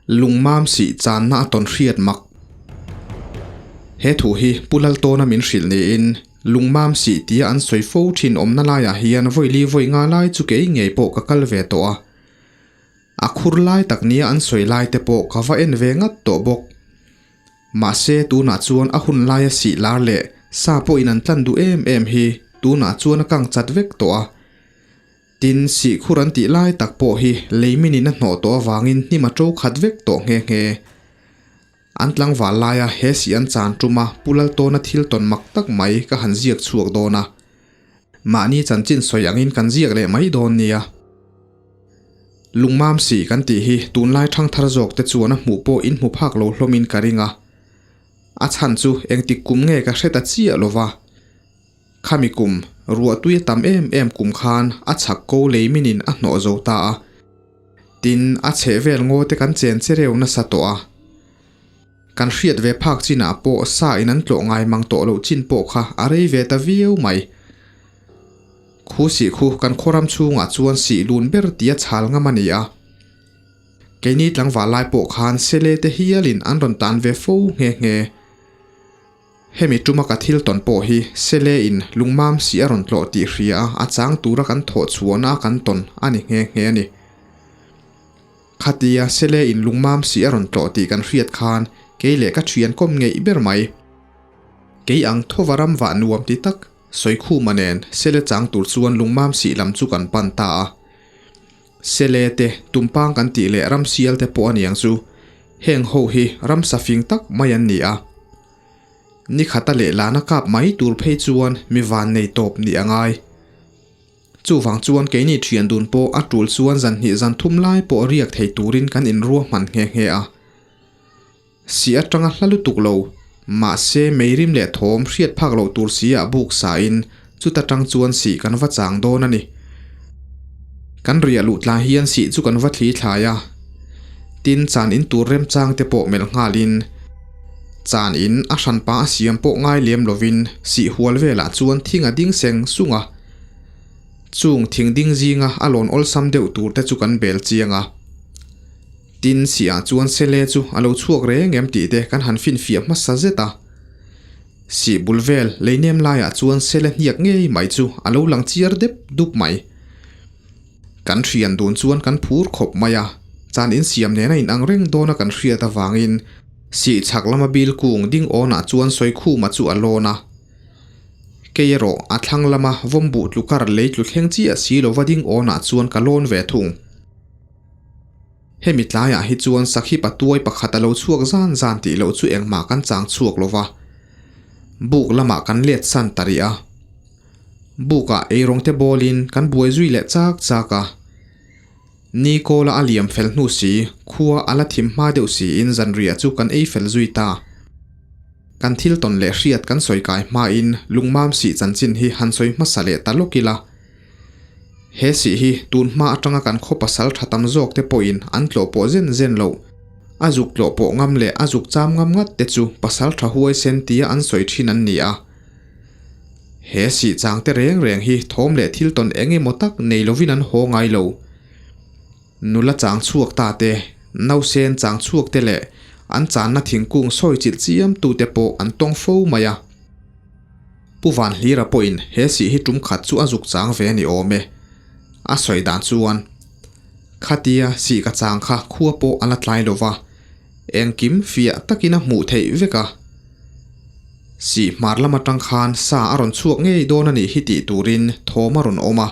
Lungmam sih channa a tawn hriat mak. He thu hi Pu Laltawna min hrilh niin Lungmam sih tia an sawi fo thin awmna laiah hian vawi li vawi nga lai chu kei ngei pawh ka kal ve tawh a. A khur lai tak nia an sawi lai te pawh ka va en ve ngat tawh bawk. Mahse tunah chuan a hun laia sih lar leh sa pawhin an tlan duh em em hi tunah chuan a kang chat vek tawh a. Tin, sihkhur an tih lai tak pawh hi leiminin a hnawh tawh avangin hnim a to khat vek tawh nghe nghe. An tlangval laia he sih an chan tuma Pu Laltawna thil tawn mak tak mai ka han ziak chhuak dawn a. Mahni chanchin sawi angin kan ziak leh mai dawn nia. Lungmam sih kan tih hi tunlai thangthar zawk te chuan a hmuh pawh in hmu phak lo hlawmin ka ring a. A chhan chu engtik kum nge ka hre ta chiah lo va. Khami kum, ruahtui a tam em em kum khan a chhak ko lei minin a hnawh zo ta a. Tin, a chheh vel ngaw te kan chen che reu nasa tawh a. Kan hriat ve phak chinah pawh sa in an tlawh ngai mang tawh loh chin pawh kha a rei ve ta viau mai. Khu sih khu kan khawram chhungah chuan sih lun ber tia chhal ngam a ni a. Keini tlangval lai pawh khan sele te hialin an rawn tan ve fo nghe nghe. Hemi tuma ka thil tawn pawh hi sele in lungmam sih a rawn tlawh tih hria a, a chang tura kan thawh chhuahna a kan tawn a ni nghe nghe a ni. Khatia sele in lungmam sih a rawn tlawh tih kan hriat khan kei leh ka thian kawm ngeih ber mai. Kei ang thova ram vah nuam ti tak Sawikhuma nen sele chang tur chuan lungmam sih lam chu kan pan ta a. Sele te, tumpang kan tih leh ramsial te pawh a niang chu. Heng ho hi ramsa fing tak mai an ni a. Ni khata leh lana kap mai tur phei chuan mi van nei tawp nih a ngai. Chuvang chuan keini thian dun pawh a tul chuan zan hnih zan thum lai pawh riak thei turin kan inruahman nghe nghe a. Si atanga hla lutuk lo, mahse meirim leh thawm hriat phak loh tur si ah buk sa in chuta tang chuan sih kan va chang dawn a ni. Kan riah luh tla hian sih chu kan va thli thlai a, tin chan in tur remchang te pawh melh nghal in chan in a hranpa a siam pawh ngai lem lovin sih hual velah chuan thing a ding seng sung a, chung thing ding zinga a lawn awlsam deuh tur te chu kan bel chiang a. Tin, Siah chuan Sele chu a lo chhuak reng em tih te kan han finfiah hmasa zet a. Sih bul vel lei nem laiah chuan Sele hniak ngei mai chu a lo lang chiar dep dup mai. Kan hrian dun chuan kan phur khawp mai a, chan insiam nena inang reng dawna kan hriat avangin Sih chhak lama bil kung ding awnah chuan Sawikhuma chu a lawn a. Kei erawh a thlang lama vawmbuh tlukar lei tlu thleng chiah si lova ding awnah chuan ka lawn ve thung. Hemi tlaiah hi chuan sakhi patuai pakhat a lo chhuak zan zan tih loh chu engmah kan chang chhuak lo va, buk lamah kan let san ta rih a. Bukah eirawng te bawlin kan buai zui leh chak chak a. Ni kawla a liam fel hnu si, khua a la thim hma deuh siin zanriah chu kan ei fel zui ta. Kan thil tawn leh hriat kan sawi kai hmain lungmam sih chanchin hi han sawi hmasa leh ta lawk ila. He sih hi tun hma atanga kan khaw pasal tha tam zawk te pawhin an tlawh pawh zen zen loh. A zuk tlawh pawh ngam leh a zuk cham ngam ngat te chu pasal tha huaisen tia an sawi thin an ni a. He sih chang te reng reng hi thawm leh thil tawn eng emaw tak nei lovin an haw ngai lo. Nula chang chhuak ta te, nausen chang chhuak te leh an channa thingkung sawi chilh chiam tu te pawh an tawng fo mai a. Pu Vanhlira pawhin he sih hi tum khat chu a zuk chang ve a ni awm e. A sawi dan chuan, Khatia sih ka chang kha khua pawh a la tlai lo va, engkim fiah takin a hmuh theih vek a. Sih hmar lam atang khan sa a rawn chhuak ngei dawn a nih hi tih turin thawm a rawn awm a,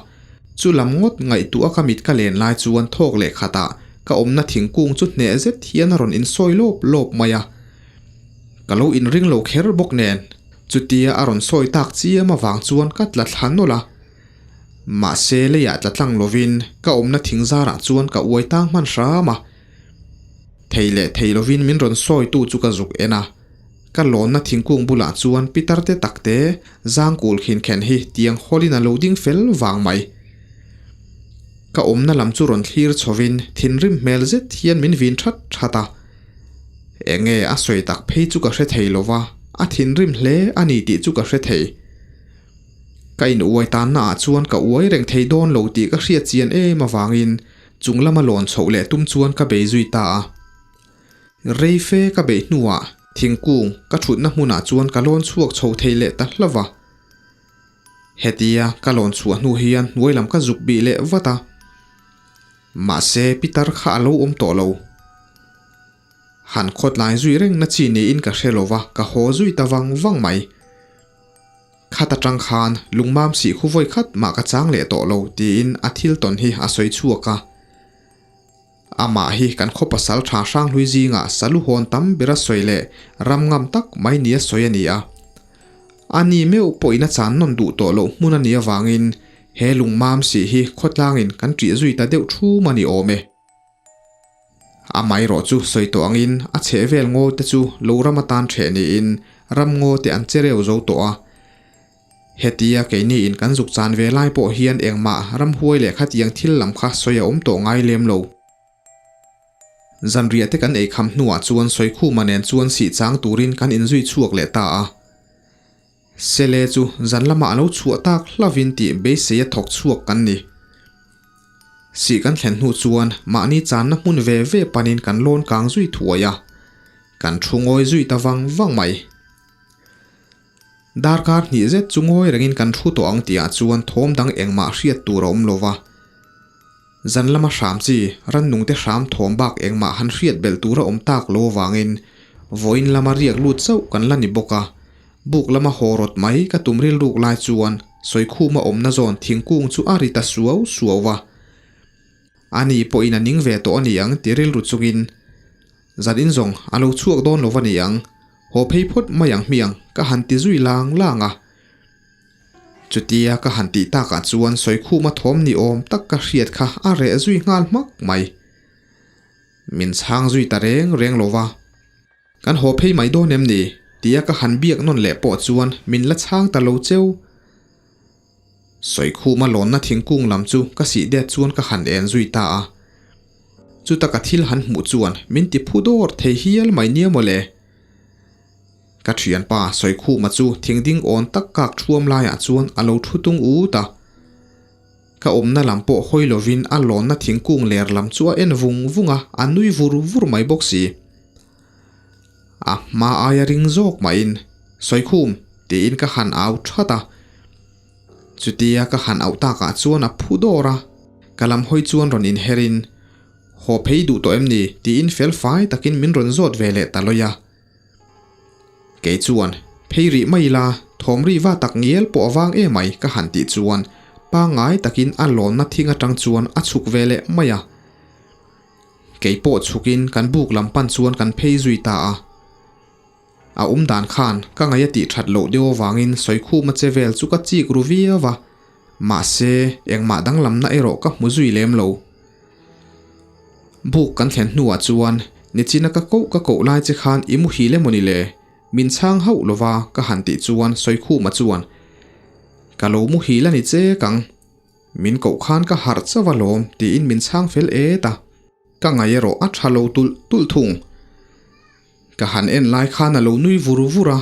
chu lam ngawt ngaihtuah ka mit ka len lai chuan thawk leh khatah ka awmna thingkung chu hneh zet hian a rawn insawi lawp lawp mai a. Ka lo inring lo kher bawk nen, chutia a rawn sawi tak chiam avang chuan ka tla thla nawlh a. Mahse leiah tla tlang lovin ka awmna thing zarah chuan ka uai tang hman hram a. Thei leh thei lovin min rawn sawitu chu ka zuk en a. Ka lawnna thingkung bulah chuan pitar te takte zangkul khin khen hi tiang hawlin a lo ding fel vang mai. Ka awmna lam chu rawn thlir chhovin thinrim hmel zet hian min vin that that a. Enge a sawi tak phei chu ka hre thei lo va, a thinrim hle a ni tih chu ka hre thei. Ka in uai tanna ah chuan ka uai reng thei dawn lo tih ka hriat chian em avangin chung lama lawn chhoh leh tum chuan ka bei zui ta a. Rei fe ka beih hnuah thingkung ka thutna hmunah chuan ka lawn chhuak chho thei leh ta hlauh va. Hetia ka lawn chhuah hnu hian hnuai lam ka zuk bih leh vat a. Mahse pitar kha a lo awm tawh lo. Han khawtlai zui reng na chi niin ka hre lo va, ka haw zui ta vang vang mai. Khat atang khan lungmam sih khu vawi khat mah ka chang leh tawh lo tiin a thil tawn hi a sawi chhuak a. Amah hi kan khaw pasal tha hranghlui zingah salu hawn tam bera sawi leh ram ngam tak mai nia sawi a ni a. A ni meuh pawhin a chan nawn duh tawh loh hmun a nih avangin he lungmam sih hi khawtlangin kan ṭih zui ta deuh thum a ni awm e. Amaherawh chu sawi tawh angin a chheh vel ngaw te chu lo ram atan ṭheh niin ram ngaw te an che reu zo tawh a. Hetia keini in kan zuk chan ve lai pawh hian engmah ramhuai leh khatiang thil lam kha sawi a awm tawh ngai lem lo. Zanriah te kan eikham hnuah chuan Sawikhuma nen chuan sih chang turin kan inzui chhuak leh ta a. Sele chu zan lamah a lo chhuah tak hlavin tih beisei a thawk chhuak kan ni. Sih kan thlen hnu chuan mahni channa hmun ve ve panin kan lawn kang zui thuai a, kan thu ngawi zui ta vang vang mai. Darkar hnih zet chu ngawi rengin kan thu tawh ang tihah chuan thawm dang engmah hriat tur a awm lo va. Zan lama hram chi, rannungte hram thawm bak engmah han hriat belh tur a awm tak lo avangin vawiin lama riak lut chauh kan la ni bawk a. Buk lama haw rawt mai ka tum rilruk lai chuan Sawikhuma awmna zawn thingkung chu a ri ta suau suau va. Ani pawhin a ning ve tawh a ni ang ti rilru chungin zan in zawng a lo chhuak dawn lo va ni ang, haw phei phawt mai ang hmiang ka han ti zui lang lang a. Chutia ka han tih takah chuan Sawikhuma thawm ni awm tak ka hriat kha a reh zui nghal hmak mai. Min chhang zui ta reng reng lo va. Kan haw phei mai dawn em ni? tia ka han biak nawn leh pawh chuan min la chhang ta lo cheu. Sawikhuma lawnna thingkung lam chu ka sih det chuan ka han en zui ta a. Chuta ka thil han hmuh chuan min ti phu dawr thei hial mai nia mawle. Ka thianpa Sawikhuma chu thingding awn tak kak thuam laiah chuan a lo thu tung ut a. Ka awmna lam pawh hawi lovin a lawnna thingkung ler lam chu a en vung vung a, a nui vur vur mai bawk si. A hma aia ring zawk mahin, Sawikhum! tiin ka han au that a. Chutia ka han auh takah chuan a phu dawr a, ka lam hawi chuan rawn inherin, Haw phei duh tawh em ni? tiin fel fai takin min rawn zawt ve leh ta lawih a. Kei chuan, Phei rih mai ila, thawm rih va tak ngial pawh a vang em mai ka han tih chuan pangngai takin a lawnna thing atang chuan a chhuk ve leh mai a. Kei pawh chhukin kan buk lam pan chuan kan phei zui ta a. A awm dan khan ka ngaih a tih that loh deuh avangin Sawikhuma che vel chu ka chik ru viau a, mahse engmah danglamna erawh ka hmu zui lem lo. Buk kan thlen hnuah chuan nichina ka koh ka koh lai che khan i muhil emaw ni le? Min chhang hauh lova ka han tih chuan Sawikhuma chuan Ka lo muhil a ni che kang. Min koh khan ka harh chauh a lawm tiin min chhang fel et a. Ka ngaih erawh a tha lo tulh tulh thung. Ka han en lai khan a lo nui vur vur a,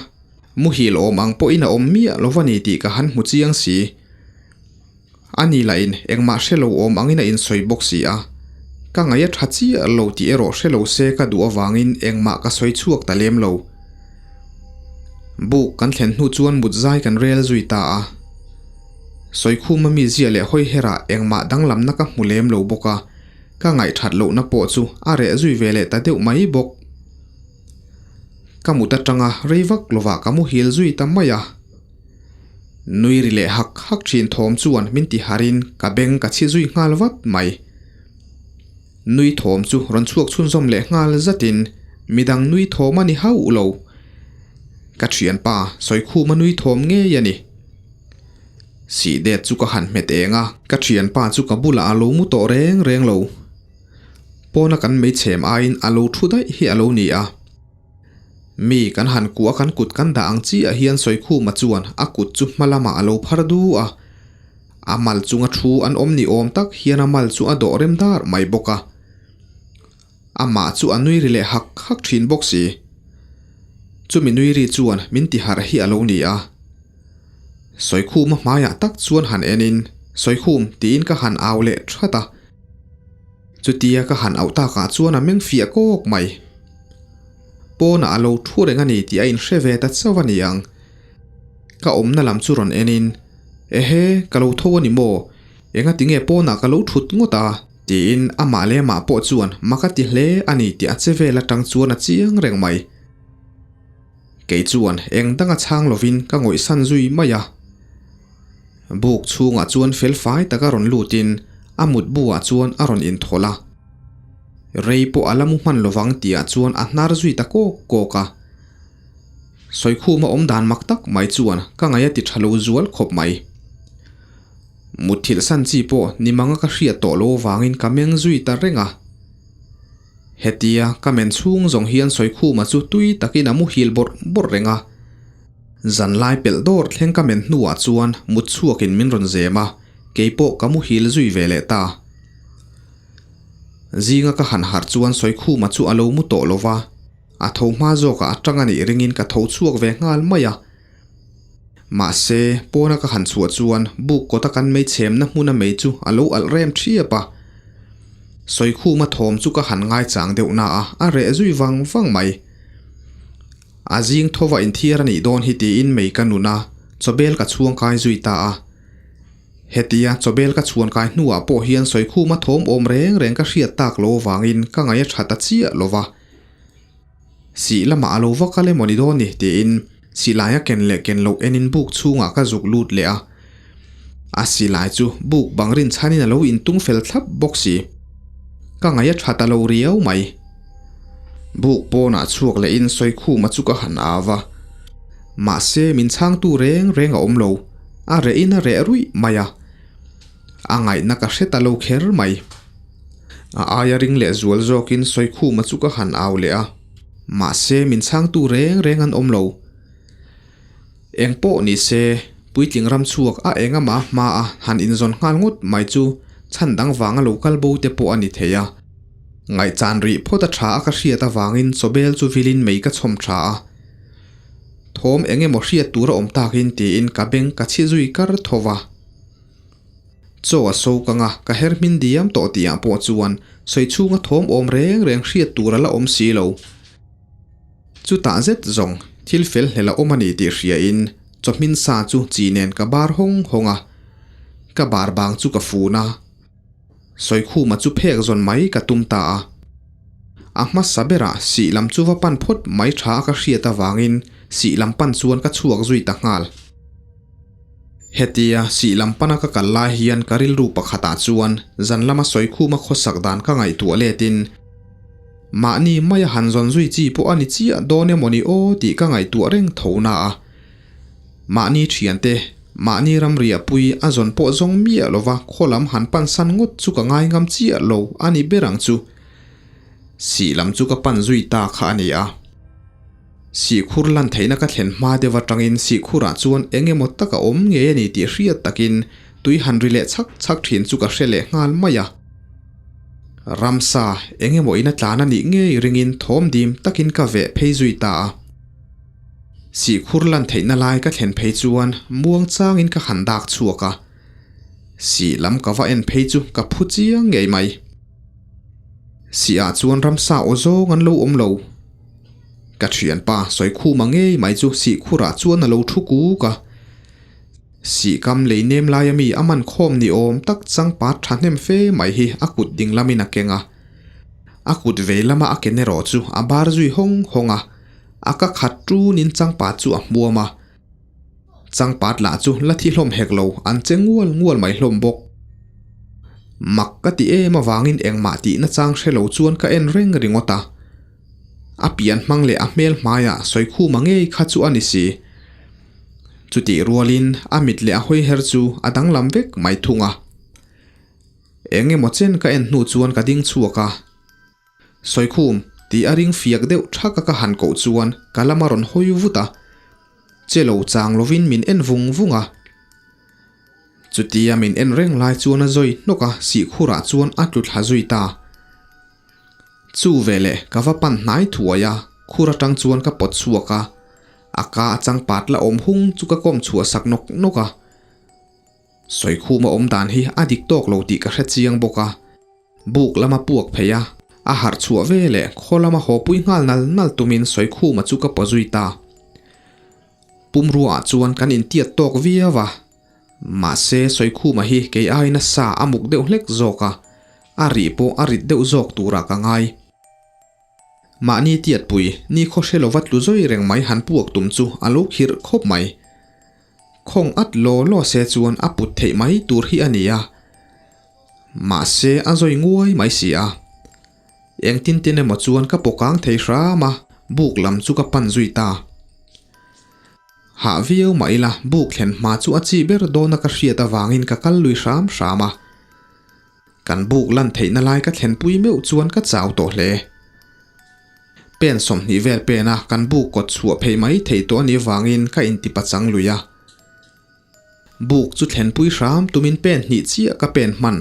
muhil awm ang pawhin a awm miah lo va ni tih ka han hmu chiang si. A ni lahin engmah hre lo awm angin a insawi bawk si a, ka ngaih a tha chiah lo tih erawh hre lo se ka duh avangin engmah ka sawi chhuak ta lem lo. Buk kan thlen hnu chuan mut zai kan rel zui ta a. Sawikhuma mi zia leh hawi herah engmah danglamna ka hmu lem lo bawk a, ka ngaihthat lohna pawh chu a reh zui ve leh ta deuh mai bawk. Ka mut atanga rei vak lovah ka muhil zui ta mai a. Nui ri leh hak hak thin thawm chuan min ti harin ka beng ka chhi zui nghal vat mai. Nui thawm chu rawn chhuak chhunzawm leh nghal zatin midang nui thawm a ni hauh lo. Ka thianpa Sawikhuma nui thawm ngei a ni. Sih det chu ka han hmet eng a, ka thianpa chu ka bulah a lo mu tawh reng reng lo. Pawna kan meichhem aiin a lo thu daih hi a lo ni a. Mi kan han kuah a kan kut kan dah ang chiah hian Sawikhuma chuan a kut chu hma lamah a lo phar du a. A mal chunga thu an awm ni awm tak hian a mal chu a dawh rem dar mai bawk a. Amah chu a nui ri leh hak hak thin bawk si. Chumi nui ri chuan min ti harh hi a lo ni a. Sawikhuma hmaiah tak chuan han enin, Sawikhum tiin ka han au leh that a. Chutia ka han auh takah chuan a meng fiah kawk mai. Pawnah a lo thu reng a ni tih a inhre ve ta chauh a ni ang. Ka awmna lam chu rawn enin, Ehe, ka lo tho a ni maw? Engati nge pawnah ka lo thut ngawt a? Tiin amah leh amah pawh chuan mak a ti hle a ni tih a che vel atang chuan a chiang reng mai. Kei chuan eng danga chhang lovin ka ngawihsan zui mai a. Buk chhungah chuan fel fai taka rawn lutin a mutbu ah chuan a rawn inthawlh a. Rei pawh a la mu hman lovang tihah chuan a hnar zui ta kawk kawk a. Sawikhuma awm dan mak tak mai chuan ka ngaih a ti tha lo zual khawp mai. Mutthilh san chi pawh ni manga ka hriat tawh lo avangin ka meng zui ta reng a. Hetia ka men chhung zawng hian Sawikhuma chu tui takin a muhil bawrh bawrh reng a. Zanlai pelh dawr thleng ka men hnuah chuan mut chhuakin min rawn zem a, keipawh ka muhil zui ve leh ta. Zinga ka han harh chuan Sawikhuma chu a lo mu tawh lo va, a tho hma zawkah a tang a nih ringin ka tho chhuak ve nghal mai a. Mahse, pawna ka han chhuah chuan buk kawta kan mei chhemna hmuna mei chu a lo alh rem thiap a. Sawikhuma thawm chu ka han ngaichang deuh na a, a reh zui vang vang mai. A zing thova inthiar a nih dawn hi tiin mei ka nun a, chawbel ka chhuangkai zui ta a. Hetia chawbel ka chhuankai hnuah pawh hian Sawikhuma thawm awm reng reng ka hriat tak lo avangin ka ngaih a tha ta chiah lo va. Sih lamah a lo va kal emaw ni dawn ni tiin silai a ken leh ken loh enin buk chhungah ka zuk lut leh a. A silai chu buk bang rinchhanin a lo intung fel thlap bawk si. Ka ngaih a tha ta lo riau mai. Buk pawnah chhuak lehin Sawikhuma chu ka han au a. Mahse min chhangtu reng reng a awm lo. A rehin a reh ruih mai a. A ngaihna ka hre ta lo kher mai. A aia ring leh zual zawkin Sawikhuma chu ka han au leh a. Mahse min chhangtu reng reng an awm lo. Eng pawh ni se, puitling ram chhuak a eng ama hma a han inzawn nghal ngawt mai chu chhan dang vanga lo kal bo te pawh a ni thei a. Ngaihchan rih phawt a tha a ka hriat avangin chawbel chu vilin mei ka chhawm tha a. Thawm eng emaw hriat tur a awm takin tiin ka beng ka chhi zui kar tho va. Chaw a so kang a, ka her hmin diam tawh tih ah pawh chuan sawi chhunga thawm awm reng reng hriat tur a la awm si lo. Chutah zet zawng thil fel hlel a awm a ni tih hria in chawhmin sa chu chi nen ka bar hawng hawng a, ka bar bang chu ka fun a. Sawikhuma chu phek zawn mai ka tum ta a. A hmasa berah sih lam chu va pan phawt mai tha a ka hriat avangin sih lam pan chuan ka chhuak zui ta nghal. Hetia sih lam pana ka kal lai hian ka rilru pakhatah chuan zan lama Sawikhuma khawsak dan ka ngaihtuah letin mahni maia han zawn zui chi pawh a ni chiah dawn emaw ni aw tih ka ngaihtuah reng tho na a. Mahni thiante, mahni ramriahpui a zawn pawh zawng miah lova khaw lam han pansan ngawt chu ka ngai ngam chiah lo a ni ber ang chu. Sih lam chu ka pan zui ta kha a ni a. Sihkhur lan theihna ka thlen hma deuh atangin sihkhurah chuan eng emaw tak a awm ngei a ni tih hriat takin tui han ri leh chhak chhak thin chu ka hre leh nghal mai a. Ramsa eng emaw in a tlan a nih ngei ringin thawm dim takin ka veh phei zui ta a. Sihkhur lan theihna lai ka thlen phei chuan muang changin ka han dak chhuak a. Sih lam ka va en phei chu ka phu chiang ngei mai. Sihah chuan ramsa aw zawng an lo awm lo. Ka thianpa Sawikhuma ngei mai chu sihkhurah chuan a lo thu kuk a. Sihkam lei nem laia mi a man khawm ni awm tak changpat thahnem fe mai hi a kut ding lamin a keng a. A kut vei lama a ken erawh chu a bar zui hawng hawng a. A ka khat tunin changpat chu a hmuam a. Changpat lah chu la thi hlawm hek lo, an che ngual ngual mai hlawm bawk. Mak ka ti em avangin engmah tihna chang hre lo chuan ka en reng ringawt a. A pian hmang leh a hmel hmaiah Sawikhuma ngei kha chu a ni si. Chutih rualin a mit leh a hawiher chu a danglam vek mai thung a. Eng emaw chen ka en hnu chuan ka ding chhuak a. Sawikhum, tih a ring fiak deuh thak a ka han koh chuan ka lam a rawn hawi vut a. Che lo chang lovin min en vung vung a. Chutia min en reng lai chuan a zawi hnawk a, sihkhurah chuan a tlu thla zui ta. Chu veleh ka va pan hnai thuai a, khur atang chuan ka pawt chhuak a. A ka a changpat la awm hung chu ka kawm chhuah sak nawk nawk a. Sawikhuma awm dan hi a dik tawk lo tih ka hre chiang bawk a. Buk lama puak phei a. A harh chhuah ve leh khaw lama haw pui nghal nal nal tumin Sawikhuma chu ka paw zui ta. Pumruaah chuan kan intiat tawk viau a, mahse Sawikhuma hi kei aiin a sa a muk deuh hlek zawk a, a rih pawh a rit deuh zawk turah ka ngai. Mahni tiatpui ni khaw hre lova tlu zawi reng mai han puak tum chu a lo khirh khawp mai. Khawng at law law se chuan a put theih mai tur hi a ni a. Mahse a zawi nguai mai si a. Engtin tin emaw chuan ka pawkang thei hram a, buk lam chu ka pan zui ta. Hah viau mah ila buk thlen hma chu a chi ber dawna ka hriat avangin ka kal lui hram hram a. Kan buk lan theihna lai ka thlenpui meuh chuan ka chau tawh hle. Pen 20 vel pena kan buk kawt chhuah phei mai thei tawh a nih vangin ka intipachang lui a. Buk chu thlenpui hram tumin pen hnih chiah ka pen hman.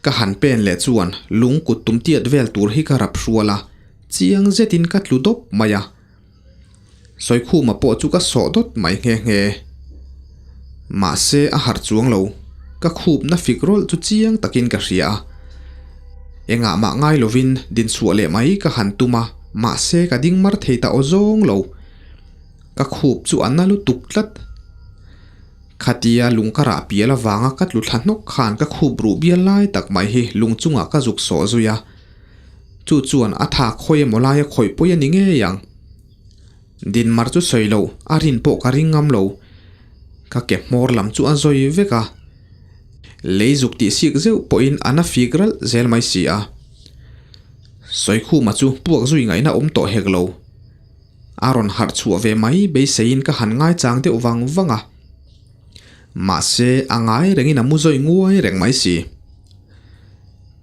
Ka han pen leh chuan lung kut tum tiat vel tur hi ka rap hrual a, chiang zetin ka tlu dawp mai a. Sawikhuma pawh chu ka sawh dawt mai nghe nghe. Mahse a harh chuang lo, ka khupna fik rawlh chu chiang takin ka hria a. Engah mah ngai lovin dinchhuah leh mai ka han tum a, mahse ka ding mar thei ta aw zawng lo. Ka khup chu a na lutuk tlat. Khatia lung ka rah pial avanga ka tlu thla hnawk khan ka khup ruh bial lai tak mai hi lung chungah ka zuk sawh zui a. Chu chuan a tha khawi emaw laia khawih pawi a ni ngei ang. Dinmar chu sawi loh, a rin pawh ka ring ngam lo. Ka ke hmawr lam chu a zawi vek a. Lei zuk tih sik zeuh pawhin a na fik ralh zel mai si a. Sawikhuma chu puak zui ngaihna awm tawh hek lo. A rawn harh chhuah ve mai beiseiin ka han ngaichang deuh vang vang a. Mahse, a ngai rengin a mu zawi nguai reng mai si.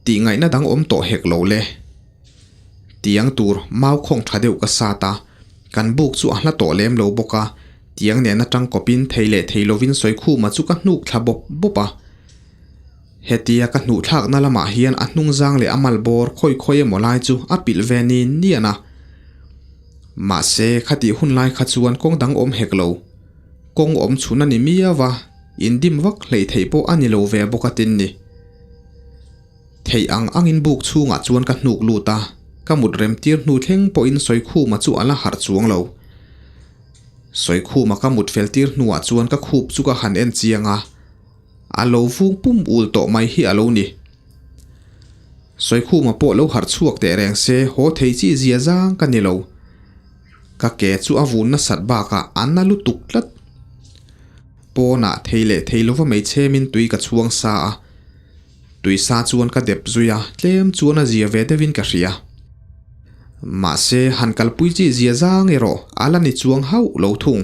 Tih ngaihna dang awm tawh hek lo le. Tiang tur mau khawng tha deuh ka sat a, kan buk chu a hla tawh lem lo bawk a, tiang nen atang kawpin thei leh thei lovin Sawikhuma chu ka hnuk thla bawp bawp a. Hetia ka hnuh thlakna lamah hian a hnungzang leh a malbawr khawi khawi emaw lai chu a pilh ve ni nian a. Mahse, khatih hun lai kha chuan kawng dang awm hek lo. Kawng awm chhun a ni miau a, indim vak hleih theih pawh a ni lo ve bawk a tin ni. Theih ang angin buk chhungah chuan ka hnuk lut a, ka mut rem tir hnu thleng pawhin Sawikhuma chu a la harh chuang lo. Sawikhuma ka mut fel tir hnuah chuan ka khup chu ka han en chiang a, a lo vung pum ul tawh mai hi a lo ni. Sawikhuma pawh lo harh chhuak teh reng se haw thei chi zia zang ka ni lo. Ka ke chu a vun nasat bakah a na lutuk tlat. Pawnah thei leh thei lova hmeichhe min tui ka chhuang sa a, tui sa chuan ka dep zui a, tlem chuan a zia ve deuhin ka hria. Mahse, han kalpui chi zia zang erawh a la ni chuang hauh lo thung.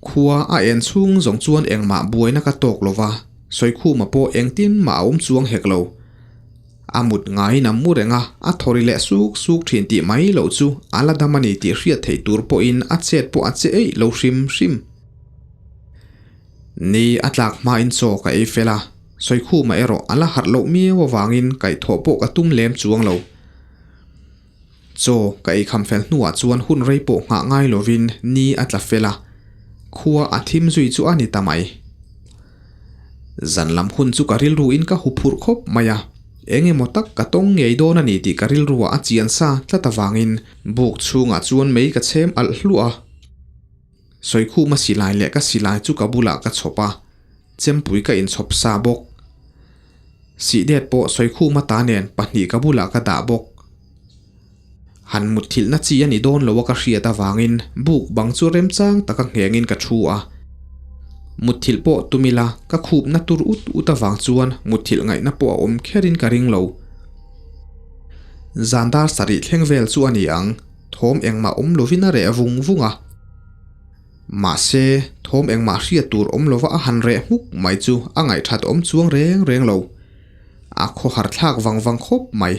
Khua a en chhung zawng chuan engmah buaina ka tawk lova, Sawikhuma pawh engtin mah a awm chuang hek lo. A mut ngaiin a mu reng a, a thawri leh suk suk thin tih mai loh chu a la dam a ni tih hriat theih tur pawhin a chet pawh a che eih lo hrim hrim. Ni a tlak hmain chaw ka ei fel a, Sawikhuma erawh a la harh loh miau avangin kaihthawh pawh ka tum lem chuang lo. Chaw ka ei kham fel hnuah chuan hun rei pawh nghah ngai lovin ni a tla fel a, khua a thim zui chu a ni ta mai. Zan lam hun chu ka rilruin ka hu phurh khawp mai a, eng emaw tak ka tawng ngei dawn a ni tih ka rilruah a chian sa tlat avangin buk chhungah chuan mei ka chhem alh hluah a. Sawikhuma silai leh ka silai chu ka bulah ka chhawp a, chempui ka inchhawp sa bawk. Sihdet pawh Sawikhuma ta nen pahnih ka bulah ka dah bawk. Han mutthilhna chi a ni dawn lo a ka hriat avangin buk bang chu remchang taka nghengin ka thu a. Mutthilh pawh tum ila ka khupna tur ut ut avang chuan mutthilh ngaihna pawh a awm kherin ka ring lo. Zan dar sarih thleng vel chu a ni ang, thawm engmah awm lovin a reh vung vung a. Mahse, thawm engmah hriat tur awm lova a han reh hmuk mai chu a ngaihthat awm chuang reng reng lo. A khawhar thlak vang vang khawp mai.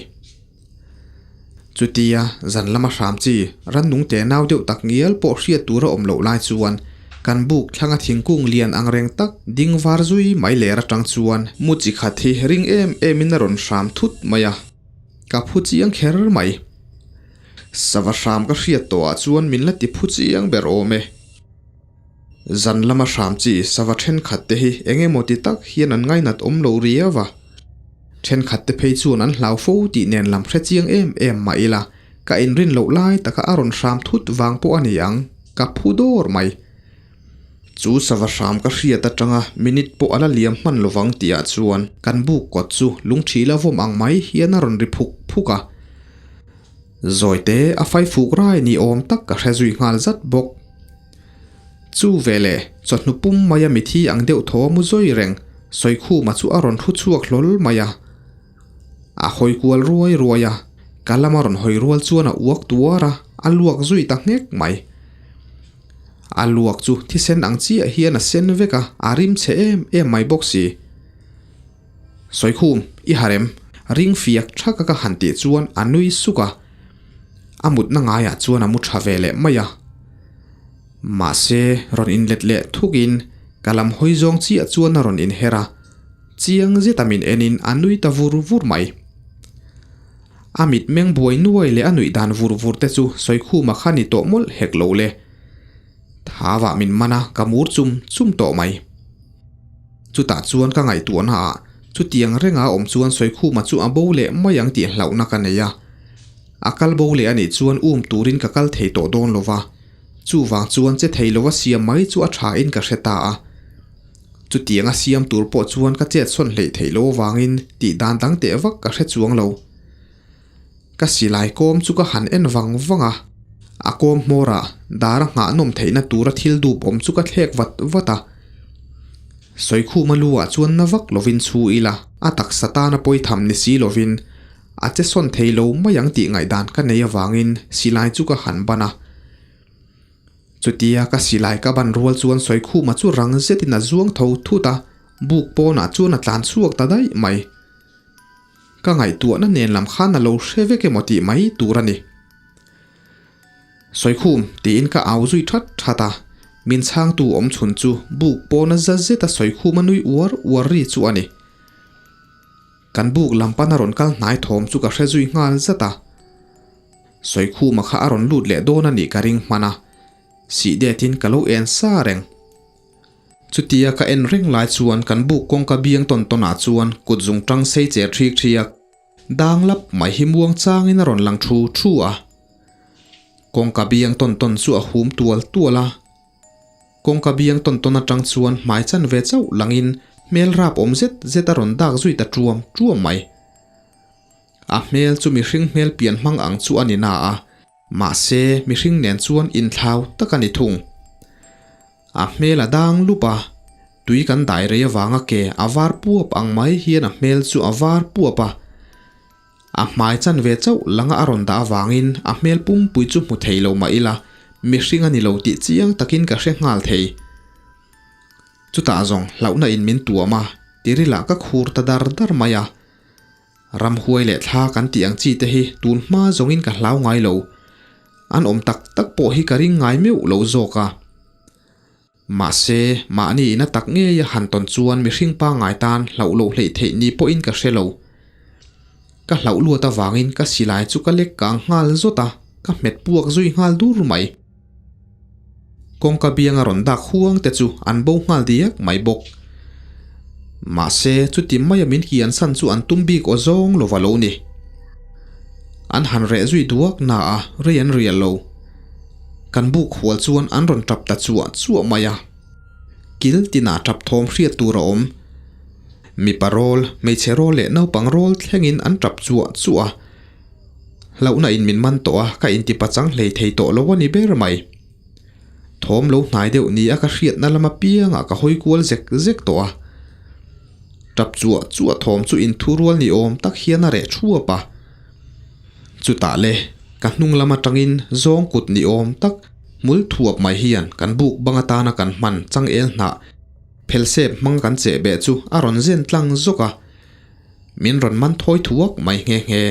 Chutia zan lama hram chi rannung te nau deuh tak ngial pawh hriat tur a awm loh lai chuan kan buk thlanga thingkung lian ang reng tak ding var zui mai ler atang chuan mu chi khat hi ring em em in a rawn hram thut mai a, ka phu chiang kher mai. Sava hram ka hriat tawhah chuan min la ti phu chiang ber awm e. Zan lama hram chi sava thenkhat te hi eng emaw ti tak hian an ngainat awm lo riau a. Thenkhat te phei chuan an hlau fo tih nen lam hre chiang em em mah ila, ka inrin loh lai taka a rawn hram thut vang pawh a ni ang, ka phu dawr mai. Chu sava hram ka hriat atanga minute pawh a la liam hman lovang tihah chuan kan buk kawt chu lungthila vawm ang mai hian a rawn ri phuk phuk a. Zawite a fai fuk rai ni awm tak ka hre zui nghal zat bawk. Chu veleh chawhnu pum maia mithi ang deuh thaw mu zawi reng Sawikhuma chu a rawn thu chhuak hlawl mai a. A hawi kual ruai ruai a, ka lama rawn hawi rual chuan a uak tuar a, a luak zui ta nghek mai. A luak chu thisen ang chiah hian a sen vek a, a rim chhe em em mai bawk si. Sawikhum, i harem, ring fiak thak a ka han tih chuan a nui suk a, a mutna ngaiah chuan a mu tha ve leh mai a. Mahse, rawn inlet leh thukin ka lam hawi zawng chiah chuan a rawn inher a, chiang zeta min enin a nui ta vur vur mai. A mitmeng buai nuai leh a nuih dan vur vur te chu Sawikhuma kha ni tawh mawlh hek lo le. Thavah min man a, ka mur chum chum tawh mai. Chutah chuan ka ngaihtuahna ah chutiang renga awm chuan Sawikhuma chu a bo leh mai ang tih hlauhna ka nei a. A kal bo leh anih chuan um turin ka kal thei tawh dawn lo va, chuvang chuan che thei lova siam mai chu a tha in ka hre ta a. Chutianga siam tur pawh chuan ka chet sawn hleih theih loh avangin tih dan dang teh vak ka hre chuang lo. Ka silai kawm chu ka han en vang vang a, a kawm hmawrah dar a nghah nawm theihna tura thil dup awm chu ka thlek vat vat a. Sawikhuma lu ah chuan na vak lovin chhu ila a taksa tana pawi tham ni si lovin a che sawn thei lo mai ang tih ngaihdan ka nei avangin silai chu ka han ban a. Chutia ka silai ka ban rual chuan Sawikhuma chu rang zetin a zuang tho thut a, buk pawnah chuan a tlan chhuak ta daih mai. Ka ngaihtuahna nen lam khan a lo hre vek emaw tih mai tur a ni. Sawikhum tiin ka au zui that that a, min chhangtu awm chhun chu buk pawna za zeta Sawikhuma nui uar uar ri chu a ni. Kan buk lam pana rawn kal hnai thawm chu ka hre zui nghal zat a. Sawikhuma kha a rawn lut leh dawn a nih ka ring hman a, sih detin ka lo en sa reng. Chutia ka en reng lai chuan kan buk kawngka biang tawn tawn ah chuan kut zung tang sei cher thik thiak dang lap mai hi muang changin a rawn lang thu thu a. Kawngka biang tawn tawn chu a hum tual tual a. Kawngka biang tawn tawn atang chuan hmai chan ve chauh langin hmel rap awm zet zet a rawn dak zui ta tuam tuam mai. A hmel chu mihring hmel pian hmang ang chu a ni na a, mahse mihring nen chuan inthlau tak a ni thung. A hmel a dang lup a, tui kan dai rei avanga ke a var puap ang mai hian a hmel chu a var puap a. A hmai chan ve chauh langa a rawn dah avangin a hmel pumpui chu hmu thei lo mah ila, mihring a ni lo tih chiang takin ka hre nghal thei. Chutah zawng hlauhna in min tuam a, tirilah ka khur ta dar dar mai a. Ramhuai leh thla kan tih ang chi te hi tun hma zawngin ka hlau ngai lo. An awm tak tak pawh hi ka ring ngai meuh lo zawk a. Mahse, mahni ina tak ngei a han tawn chuan mihring pangngai tan hlauh loh hleih theih ni pawhin ka hre lo. Ka hlauh luat avangin ka silai chu ka lek kang nghal zawt a, ka hmet puak zui nghal dur mai. Kawngka bianga rawn dak huang te chu an bo nghal diak mai bawk. Mahse, chuti maia min kian san chu an tum bik aw zawng lova lo ni. An han reh zui duak na a, rei an rial lo. Kan buk hual chuan an rawn tap ta chuah chuah mai a. Kil tinah tap thawm hriat tur a awm. Mipa rawl, hmeichhe rawl leh naupang rawl thlengin an tap chuah chuah a. Hlauhna in min man tawh a, ka inti pachang hlei thei tawh lo a ni ber mai. Thawm lo hnai deuh ni a ka hriatna lam apiangah ka hawi kual zek zek tawh a. Tap chuah chuah thawm chu inthu rual ni awm tak hian a reh thuap a. Chutah le, ka hnung lam atangin zawng kut ni awm tak hmul thuap mai hian kan buk bang atana kan hman changel hnah phelsep hmang kan cheh beh chu a rawn zen tlang zawk a. Min rawn man thawi thuak mai nghe nghe.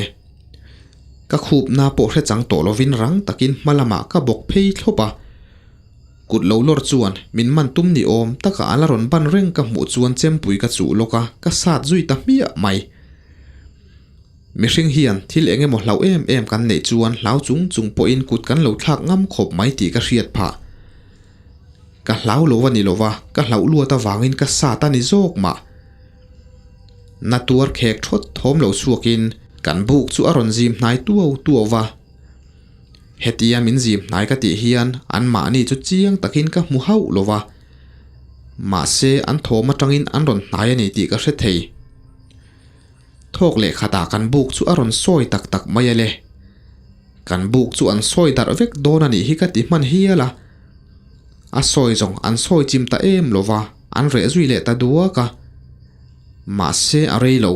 Ka khupna pawh hre chang tawh lovin rang takin hma lamah ka bawk phei thlawp a. Kut lo lawr chuan min man tum ni awm taka a la rawn ban reng ka hmuh chuan chempui ka chuh lawk a, ka sat zui ta hmiah mai. Mihring hian thil eng emaw hlauh em em kan neih chuan hlau chung chung pawhin kut kan lo thlak ngam khawp mai tih ka hriat phah. Ka hlau lo a ni lova, ka hlauh luat avangin ka sat a ni zawk mah. Na tuar khek thawt thawm lo chhuakin kan buk chu a rawn zim hnai tuau tuau va. Hetia min zim hnai ka tih hian anmahni chu chiang takin ka hmu hauh lo va. Mahse an thawm atangin an rawn hnai a ni tih ka hre thei. Thawk leh khatah kan buk chu a rawn sawi tak tak mai a le. Kan buk chu an sawi darh vek dawn a nih hi ka ti hman hial a. A sawi zawng an sawi chim ta em lo va, an reh zui leh ta duak a. Mahse a rei lo.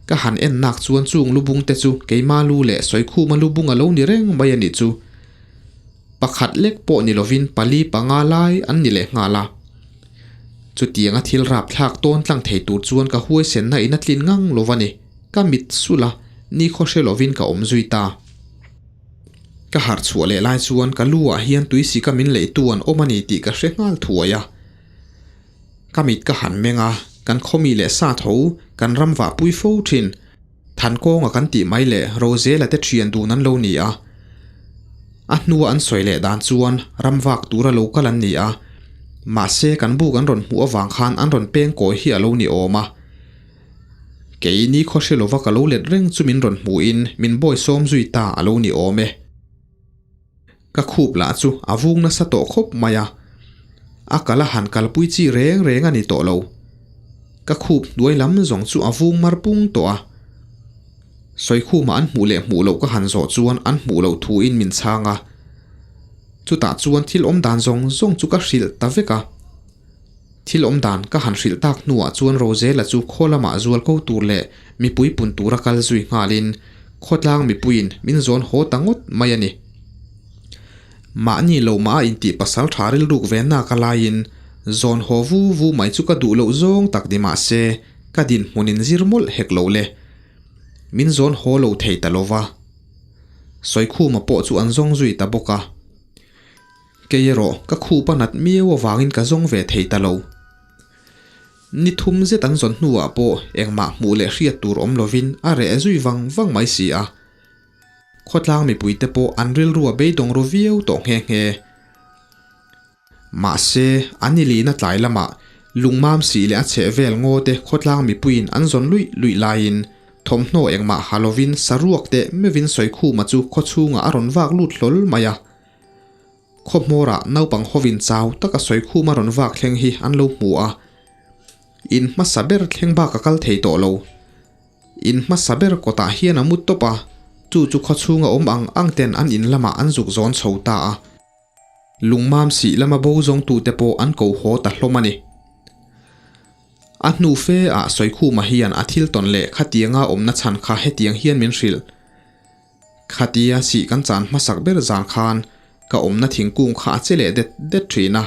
Ka han en nak chuan chung lubung te chu keima lu leh Sawikhuma lubung a lo ni reng mai a nih chu. Pakhat lek pawh ni lovin pali panga lai an ni leh nghal a. Chutianga thil rapthlak tawn tlang thei tur chuan ka huaisenna in a tlin ngang lo va ni. Ka mit sulh a, ni khaw hre lovin ka awm zui ta. Ka harh chhuah leh lai chuan ka lu ah hian tui sika min leitu an awm a ni tih ka hre nghal thuai a. Ka mit ka han meng a, kan khawmi leh sa tho, kan ram vahpui fo thin. Thankawnga kan tih mai leh Rozela te thian dun an lo ni a. A hnua an sawi leh dan chuan ram vak tura lo kal an ni a. Mahse kan buk an rawn hmuh avang khan an rawn peng kawi hi a lo ni awm a. Kei ni khaw hre lova ka lo let reng chu min rawn hmuhin min bawi sawm zui ta a lo ni awm e. Ka khup lah chu a vung nasa tawh khawp mai a, a kal a han kalpui chi reng reng a ni tawh lo. Ka khup hnuai lam zawng chu a vung mar pung tawh a. Sawikhumah an hmuh leh hmuh loh ka han zawh chuan an hmuh loh thuin min chhang a. Chutah chuan thil awm dan zawng zawng chu ka hrilh ta vek a. Thil awm dan ka han hrilh tak hnuah chuan Rozela chu khaw lamah zual ko tur leh mipui pun tura kal zui nghalin khawtlang mipuiin min zawn haw ta ngawt mai a ni. Mahni lo mah a intih pasal tha rilruk ve nak a laiin zawn haw vu vu mai chu ka duh loh zawng tak ni mah se ka dinhmun in zir mawlh hek lo le. Min zawn haw lo thei ta lova. Sawikhuma pawh chu an zawng zui ta bawk a. Kei erawh ka khup a nat miau avangin ka zawng ve thei ta lo. Ni thum zet an zawn hnuah pawh engmah hmuh leh hriat tur awm lovin a reh zui vang vang mai si a. Khawtlang mipuite pawh an rilru a beidawng ru viau tawh nghe nghe. Mahse, an i lihna tlai lamah lungmam sih leh a chheh vel ngaw te khawtlang mipuiin an zawn luih luih laiin thawmhnaw engmah ha lovin saruak teh meuhin Sawikhuma chu khawchhungah a rawn vak lut hlawl mai a. Khawhmawrah naupang hovin chau taka sawikhum a rawn vak thleng hi an lo hmu a, in hmasa ber thleng bak a kal thei tawh lo. In hmasa ber kawtah hian a mu tawp a, chu chu khawchhunga awm ang ang ten an in lamah an zuk zawn chho ta a. Lungmam sih lama bo zawngtute pawh an ko haw ta hlawm a ni. A hnu fe ah Sawikhuma hian a thil tawn leh khatianga awmna chhan kha hetiang hian min hrilh. Khatia sih kan chan hmasak ber zan khan ka awmna thingkung kha a che leh det det thin a.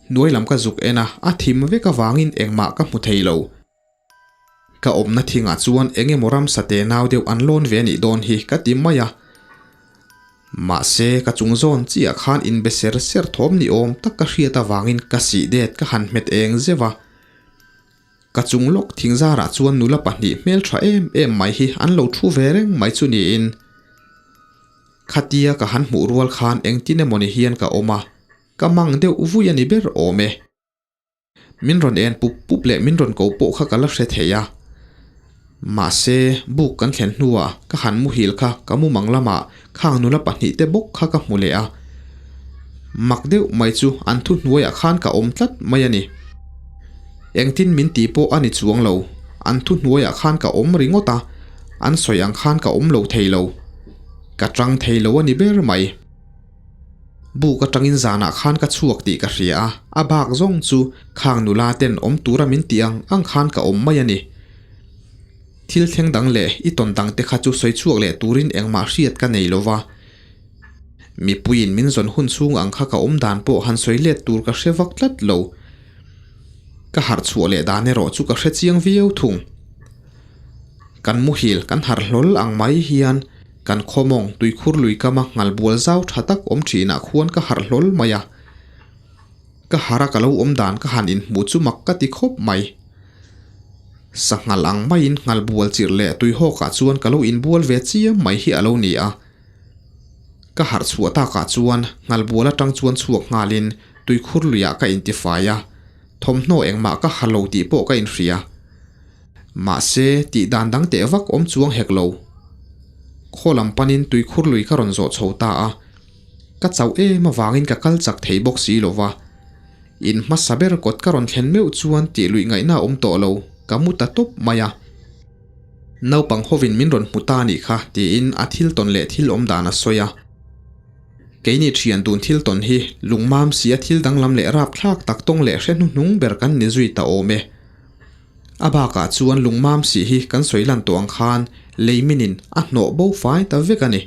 Hnuai lam ka zuk en a, a thim vek avangin engmah ka hmu thei lo. Ka awmna thingah chuan eng emaw ramsa te nau deuh an lawn ve anih dawn hi ka ti mai a. Mahse ka chung zawn chiah khan inbe ser ser thawm ni awm tak ka hriat avangin ka sih det ka han hmet eng zeuh a. Ka chung lawk thing zarah chuan nula pahnih hmeltha em em mai hi an lo thu ve reng mai chu niin. Khatia ka han hmuh rual khan engtin emawni hian ka awm a, ka mang deuh vui a ni ber awm e. Min rawn en pup pup leh min rawn ko pawh kha ka la hre thei a. Mahse, buk kan thlen hnuah ka han muhil kha ka mumang lamah khang nula pahnih te bawk kha ka hmu leh a. Mak deuh mai chu an thu hnuaiah khan ka awm tlat mai a ni. Engtin min ti pawh a ni chuang lo, an thu hnuaiah khan ka awm ringawt a, an sawi ang khan ka awm lo thei lo. Ka tang thei lo a ni ber mai. Buk atangin zanah khan ka chhuak tih ka hria a, a bak zawng chu khang nula ten awm tura min tih ang ang khan ka awm mai a ni. Thil thleng dang leh i tawn dang te kha chu sawi chhuak leh turin engmah hriat ka nei lo va. Mipuiin min zawn hun chhung ang kha ka awm dan pawh han sawi let tur ka hre vak tlat lo. Ka harh chhuah leh dan erawh chu ka hre chiang viau thung. Kan muhil kan harh hlawl ang mai hian kan khawmawng tuikhur lui kama nghal bual zau tha tak awm thinah khuan ka harh hlawl mai a. Ka harh a ka lo awm dan ka han inhmuh chu mak ka ti khawp mai. Sanghal ang maiin nghal bual chirh leh tuihawkah chuan ka lo inbual ve chiam mai hi a lo ni a. Ka harh chhuah takah chuan nghal bual atang chuan chhuak nghalin tuikhur luiah ka intifai a, thawmhnaw engmah ka ha lo tih pawh ka inhria. Mahse, tih dan dang teh vak awm chuang hek lo. Khaw lam panin tuikhur lui ka rawn zawh chho ta a, ka chauh em avangin ka kal chak thei bawk si lo va. In hmasa ber kawt ka rawn thlen meuh chuan tih luih ngaihna a awm tawh lo, ka mu ta tawp mai a. Naupang hovin min rawn hmu ta anih kha tiin a thil tawn leh thil awm dan a sawi a. Keini thian dun thil tawn hi lungmam si a thil danglam leh rapthlak tak tawng leh hre hnuhnung ber kan ni zui ta awm e. A bakah chuan lungmam si hi kan sawi lan tawh ang khan lei minin a hnawh bo fai ta vek a ni.